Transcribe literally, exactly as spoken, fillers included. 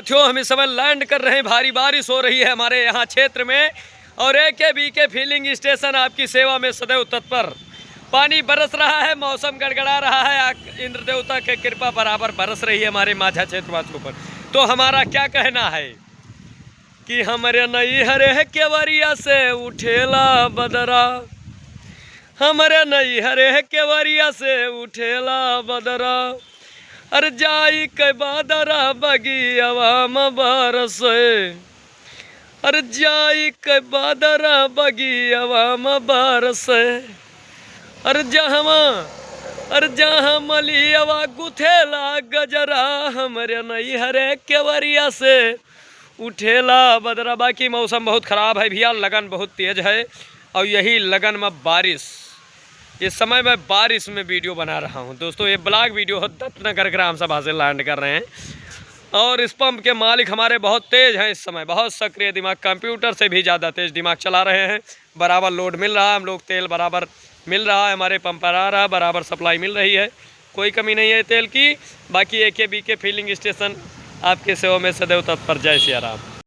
साथियों, हम इस समय लैंड कर रहे हैं। भारी बारिश हो रही है हमारे यहाँ क्षेत्र में और एकेबीके फिलिंग स्टेशन आपकी सेवा में सदैव तत्पर। पानी बरस रहा है, मौसम गड़गड़ा रहा है, आक-, इंद्र देवता के कृपा बराबर बरस रही है हमारे माझा क्षेत्रवासियों पर। तो हमारा क्या कहना है कि हमरे नैहरे केवरिया से उठेला बदरा, हमरे नैहरे केवरिया से उठेला बदरा, अरे जाई के बदरा बगियावा में बरसे, अरे जाई के बदरा बगियावा में बरसे, अरे जहवा, अरे जहाँ मलियावा गुथेला गजरा, हमरे नैहरे केवरिया से उठेला बदरा। बाकी मौसम बहुत ख़राब है भैया, लगन बहुत तेज है और यही लगन में बारिश, इस समय मैं बारिश में वीडियो बना रहा हूँ दोस्तों। ये ब्लॉग वीडियो है, दत्तनगर ग्राम सभा से लैंड कर रहे हैं। और इस पंप के मालिक हमारे बहुत तेज हैं, इस समय बहुत सक्रिय दिमाग, कंप्यूटर से भी ज़्यादा तेज दिमाग चला रहे हैं। बराबर लोड मिल रहा है हम लोग, तेल बराबर मिल रहा है, हमारे पंप पर आ रहा है, बराबर सप्लाई मिल रही है, कोई कमी नहीं है तेल की। बाकी एकेबीके फिलिंग स्टेशन आपके सेवा में सदैव तत्पर। जय सिया राम।